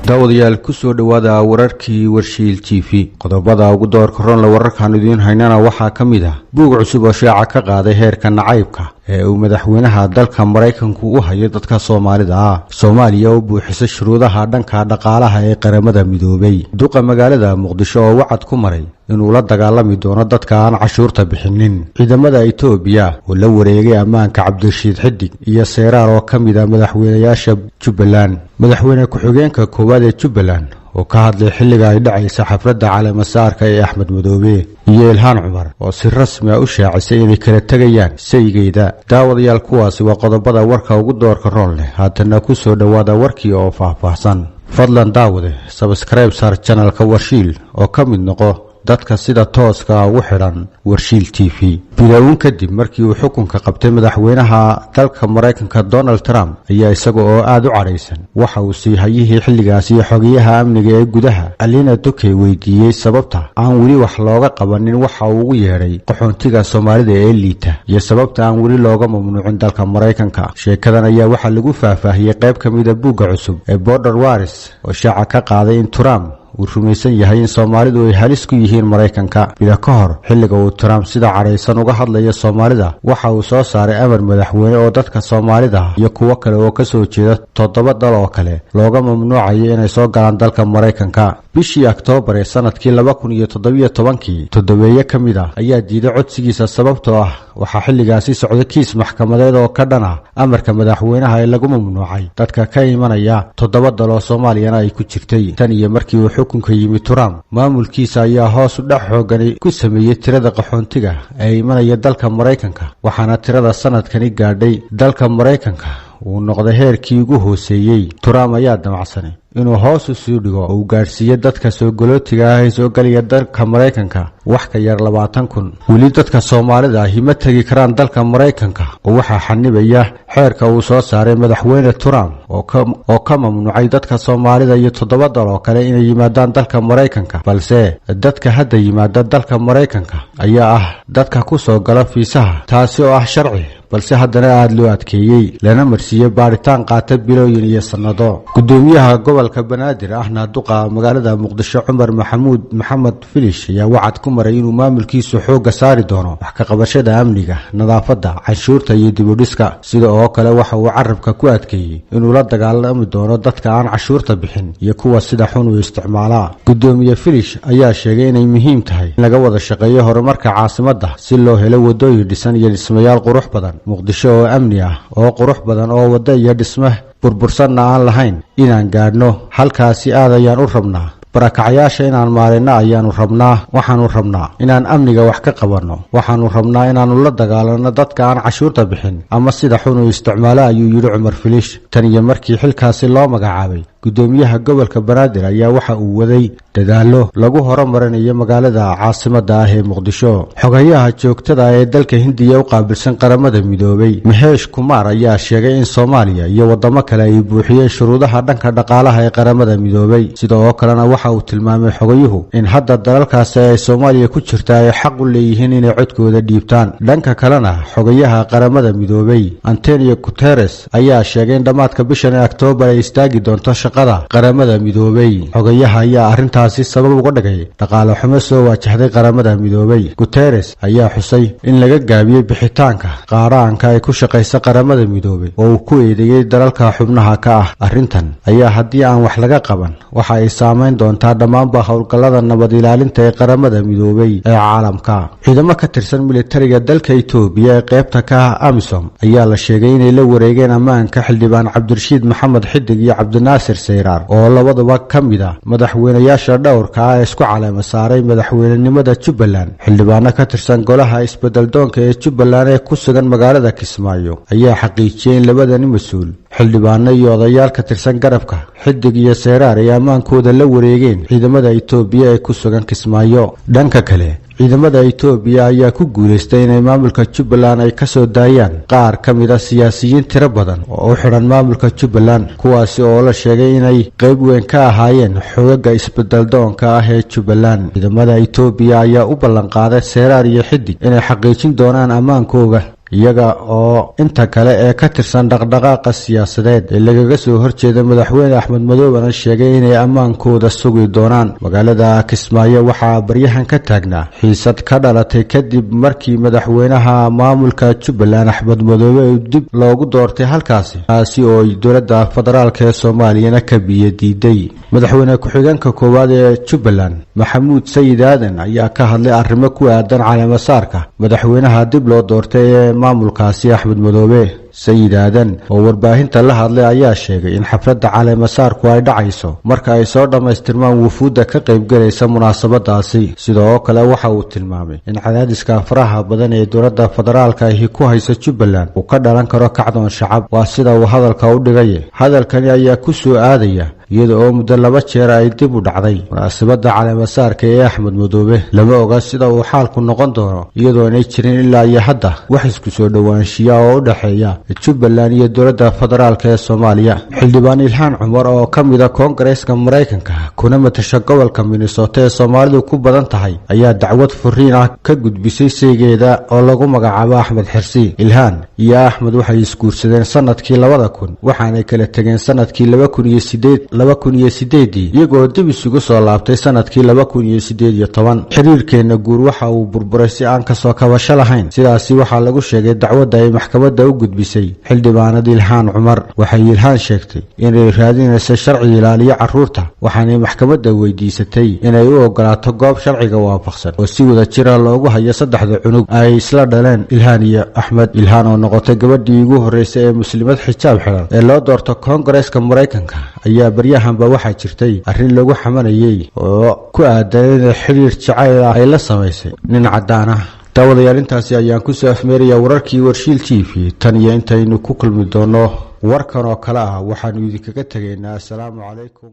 Daawadayaal, kusoo dhowaada wararkii Warshiil TV. Qodobada ugu doorka roonle wararkaanu idiin haynana waxaa ka mid ah buug cusub oo shaaca ka qaaday heerka nacaybka ee uu madaxweynaha dalka Maraykanku u hayo dadka Soomaalida ah. Soomaaliya oo buuxisay shuruudaha dhanka dhaqaalaha ee Qaramada Midoobay. Duqa magaalada Muqdisho oo wacad ku maray inuu la dagaalami doono dadka aan cashuurta bixinin. Ciidamada Itoobiya oo la wareegay ammaanka Cabdirashiid Xidig iyo Seyraar oo ka mid ah madaxweynayaasha Jubbaland. Madaxweyne ku-xigeenka koowaad ee Jubbaland oo ka hadlay xilliga ay dhacaysa xafladda caleemasaarka ee Axmed Madoobe, iyo Ilhaan Cumar oo si rasmi ah u shaacisay inay kala tegayaan saygeeda. Daawadayaal, kuwaasi waa qodobada warka ugu doorka roon leh. Haatana ku soo dhowaada warkii oo faahfaahsan. Fadlan daawade, subscribe saar channelka Warshiil oo ka mid noqo dadka sida tooska ugu xidhan Warshiil TV. Bilowin kadib markii uu xukunka qabtay, madaxweynaha dalka Maraykanka Donald Trump ayaa isaga oo aada u cadhaysan waxa uu siihayihii xilligaasi xogayaha amniga ee gudaha Alina Duque weydiiyey sababta aan weli wax looga qabanin waxa uu ugu yeedhay qaxoontiga Soomaalida ee liita iyo sababta aan weli looga mamnuucin dalka Maraykanka. Sheekadan ayaa waxaa lagu faahfaahiyey qayb ka mida buugga cusub ee Border Wars oo shaaca ka qaaday in Trump uu rumaysan yahay in Soomaalidu ay halis ku yihiin Maraykanka. Bila ka hor xilliga uu Trump sida cadhaysan uga hadlaya Soomaalida, waxa uu soo saaray amar madaxweyne oo dadka Soomaalida iyo kuwo kale oo ka soo jeeda toddoba dal oo kale looga mamnuucayo inay soo galaan dalka Maraykanka. Bishii Oktoobar ee sanadkii 2017-kii, toddobeeye ka mid ah ayaa diiday codsigiisa, sababtoo ah waxaa xilligaasi socday kiis maxkamadeed oo ka dhan ah amarka madaxweynaha ee lagu mamnuucay dadka ka imanaya toddoba dal oo Soomaaliyana ay ku jirtay. Tan iyo markii uu xukunka yimi Trump, maamulkiisa ayaa hoos u dhac xoogani ku sameeyey tirada qaxoontiga ee imanaya dalka Maraykanka, waxaana tirada sanadkani gaadhay dalka Maraykanka uu noqday heerkii ugu hooseeyey. Trump ayaa damacsanay inuu hoos u sii dhigo oo uu gaadhsiiyo dadka soo galootiga ah ee soo gelaya dalka Maraykanka wax ka yar 20,000. Weli dadka Soomaalida ahi ma tegi karaan dalka Maraykanka oo waxaa xanibaya xeerka uu soo saaray madaxweyne Trump oo ka mamnuucay dadka Soomaalida iyo toddoba dal oo kale inay yimaadaan dalka Maraykanka. Balse dadka hadda yimaada dalka Maraykanka ayaa ah dadka ku soo gala fiisaha, taasi oo ah sharci balse haddana aada loo adkeeyey, lana marsiiyey baadhitaan qaata bilooyin iyo sannado. Gudoomiyaha gobolka Banaadir ahna duqa magaalada Muqdisho Cumar Maxamuud Maxamed Filish ayaa wacad ku maray inuu maamulkiisu xoogga saari doono wax ka qabashada amniga, nadaafadda, canshuurta iyo dibudhiska. Sida oo kale waxa uu carabka ku adkeeyey inuu la dagaalami doono dadka aan cashuurta bixin iyo kuwa sida xun u isticmaalaa. Gudoomiye Filish ayaa sheegay inay muhiim tahay in laga wada shaqeeyo horumarka caasimadda si loo helo wadooyin dhisan iyo dhismayaal qurux badan. Muqdisho oo amni ah oo qurux badan oo waddo iyo dhisme burbursanna aan lahayn inaan gaadhno halkaasi aad ayaan u rabnaa. Barakacyaasha inaan maalinno ayaanu rabnaa. Waxaanu rabnaa inaan amniga wax ka qabanno. Waxaanu rabnaa inaannu la dagaalanno dadka aan cashuurta bixin ama sida xun u isticmaalo, ayuu yidhi Cumar Filish. Tan iyo markii xilkaasi loo magacaabay, gudoomiyaha gobolka Banaadir ayaa waxa uu waday dadaallo lagu horumarinayo magaalada caasimadda ah ee Muqdisho. Xogayaha joogtada ee dalka Hindiya u qaabilsan Qaramada Midoobay Maheesh Kumaar ayaa sheegay in Soomaaliya iyo waddamo kale ay buuxiyeen shuruudaha dhanka dhaqaalaha ee Qaramada Midoobay. Sida oo kalena waxa uu tilmaamay xogayuhu in hadda dalalkaasi ay Soomaaliya ku jirta ay xaq u leeyihiin inay codkooda dhiibtaan. Dhanka kalena, xogayaha Qaramada Midoobay Antonio Guteres ayaa sheegay in dhammaadka bishan ee Oktoobar ay istaagi doonto shaqada Qaramada Midoobay. Xogayaha ayaa arrintaasi sabab uga dhigay dhaqaale xumo soo waajahday Qaramada Midoobay. Guteres ayaa xusay in laga gaabiyey bixitaanka qaadhaanka ay ku shaqaysa Qaramada Midoobay oo uu ku eedeeyey dalalka xubnaha ka ah. Arrintan ayaa haddii aan wax laga qaban waxa ay saamayn doontaa dhammaanba howlgallada nabad ilaalinta ee Qaramada Midoobay ee caalamka. Ciidamo ka tirsan militariga dalka Itoobiya ee qaybta ka ah AMISOM ayaa la sheegay inay la wareegeen ammaanka xildhibaan Cabdirashiid Maxamed Xidig iyo Cabdinaasir Seyraar oo labaduba ka mid ah madaxweynayaasha dhowrka ah ee isku caleema saaray madaxweynenimada Jubbaland. Xildhibaano ka tirsan golaha isbedeldoonka ee Jubbaland ee ku sugan magaalada Kismaayo ayaa xaqiijiyey in labadani mas-uul, xildhibaano iyo odayaal ka tirsan garabka Xidig iyo Seyraar, ay ammaankooda la wareegeen ciidamada Itoobiya ee ku sugan Kismaayo. Dhanka kale, ciidamada Itoobiya ayaa ku guulaystay inay maamulka Jubbaland ay ka soo daayaan qaar ka mid ah siyaasiyiin tiro badan oo u xidhan maamulka Jubbaland, kuwaasi oo la sheegay inay qayb weyn ka ahaayeen xogaga isbedeldoonka ah ee Jubbaland. Ciidamada Itoobiya ayaa u ballanqaaday Seyraar iyo Xidig inay xaqiijin doonaan ammaankooga. Iyaga oo inta kale ee ka tirsan dhaqdhaqaaqa siyaasadeed ee lagaga soo horjeeda madaxweyne Axmed Madoobena sheegay inay ammaankooda sugi doonaan. Magaalada Kismaayo waxaa baryahan ka taagnaa xiisad ka dhalatay kadib markii madaxweynaha maamulka Jubbaland Axmed Madoobe dib loogu doortay halkaasi, taasi oo dowladda federaalk ee Soomaaliyana ka biyo diiday. Madaxweyne ku-xigeenka koowaad ee Jubbaland Maxamuud Sayid Aadan ayaa ka hadlay arrimo ku aadan caleemasaarka madaxweynaha dib loo doortay ee maamulkaasi Axmed Madoobe. Sayid Aadan oo warbaahinta la hadlay ayaa sheegay in xafladda caleemasaarku ay dhacayso marka ay soo dhammaystirmaan wufuudda ka qaybgalaysa munaasabadaasi. Sidoo kale waxa uu tilmaamay in cadaadiska faraha badan ee dowladda federaalka ahi ku haysa Jubbaland uu ka dhalan karo kacdoon shacab, waa sida uu hadalka u dhigay. Hadalkani ayaa ku soo aadaya iyada oo muddo 2 jeer ay dib u dhacday munaasabadda caleemasaarka ee Axmed Madoobe. Lama oga sida uu xaalku noqon doono, iyadoo aanay jirin ilaa iyo hadda wax isku soo dhowaanshiya oo u dhexeeya Jubbaland iyo dowladda federaalk ee Soomaaliya. Xildhibaan Ilhaan Cumar oo ka mid ah Koongareeska Maraykanka kuna matasha gobolka Minnesota ee Soomaalidu ku badan tahay ayaa dacwad furiin ah ka gudbisay saygeeda oo lagu magacaabo Axmed Xirsi. Ilhaan iyo Axmed waxay isguursadeen sanadkii 2000, waxaanay kala tegeen sanadkii 2008, iyagoo dib isugu soo laabtay sanadkii 2018. Xiriirkeena guur waxa uu burburay si aan kasoo kabasho lahayn, sidaasi waxaa lagu sheegay dacwadda ay maxkamadda u gudbisay xildhibaanad Ilhaan Cumar. Waxay Ilhaan sheegtay inay raadinayso sharci ilaaliyo carruurta, waxaanay maxkamadda weydiisatay inay u ogolaato goob sharciga waafaqsan oo si wada jira loogu hayo 3da cunug ay isla dhaleen Ilhaan iyo Axmed. Ilhaan oo noqotay gabadhii ugu horreysay ee muslimad xijaab xiran ee loo doorto Koongareeska Maraykanka ayaa baryahanba waxaa jirtay arrin lagu xamanayay oo ku aadan in xiriir jacayl ah ay la samaysay nin caddaan ah. Daawadayaal, intaasi ayaan kusoo afmeerayaa wararkii Warshiil TV. Tan iyo intaynu ku kulmi doono warkan oo kale ah, waxaanu idinkaga tegaynaa asalaamu calaykum.